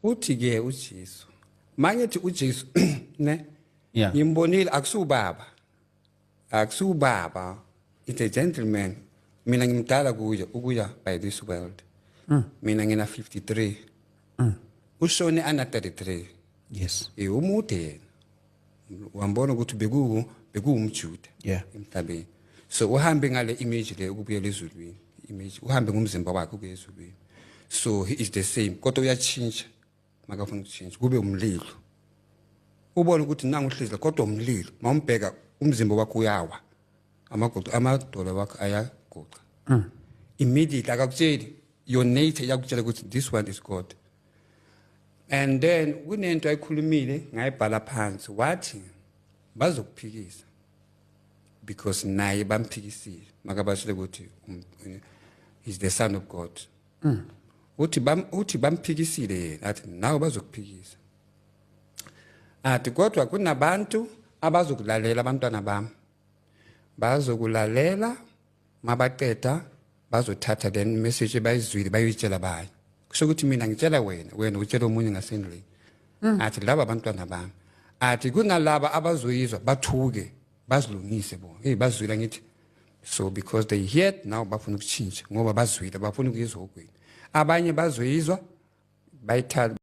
Uthi ke uJesu, mangithi uJesu ne, ngimbonile, akusubaba, akusubaba, it's a gentleman. Mina ngimdala kuye ukuya by this world. Mina ngina 53, ushone ana 33. Umude yena, wambona ukuthi bekuwumJuda emhlabeni. So uhambe ngale image le ukubuyela ezulwini, image uhambe ngomzimba wakhe ukuya ezulwini. So he is the same, kodwa uyatshintsha makafuna ukutshintsha kube umlilo. Ubone ukuthi nangu uhlezi, kodwa umlilo mawumbheka umzimba wakho uyawa, amagoqo amadolo wakho ayagoqa immediately. Akakutsheli, your nature iyakutshela ukuthi this one is God. And then kunento ayikhulumile, ngayibhala phansi, wathi bazokuphikisa because naye bamphikisile makabatshele ukuthi is the son of God. Uthi bamphikisile yena, athi nawe bazokuphikisa, athi kodwa kunabantu abazokulalela, abantwana bami bazokulalela, mabaqeda bazothatha then message bayizwile bayitshela abanye. Kusho ukuthi mina ngitshela wena, wena utshela omunye ngasendlini. Athi laba abantwana bami, athi kunalaba abazoyizwa bathuke, bazilungise bona. Hey, bazwile ngithi, so because they hear it now bafuna ukutshintsha ngoba bazwile, bafuna ukuyizwa okwini. Abanye bazoyizwa bayithatha.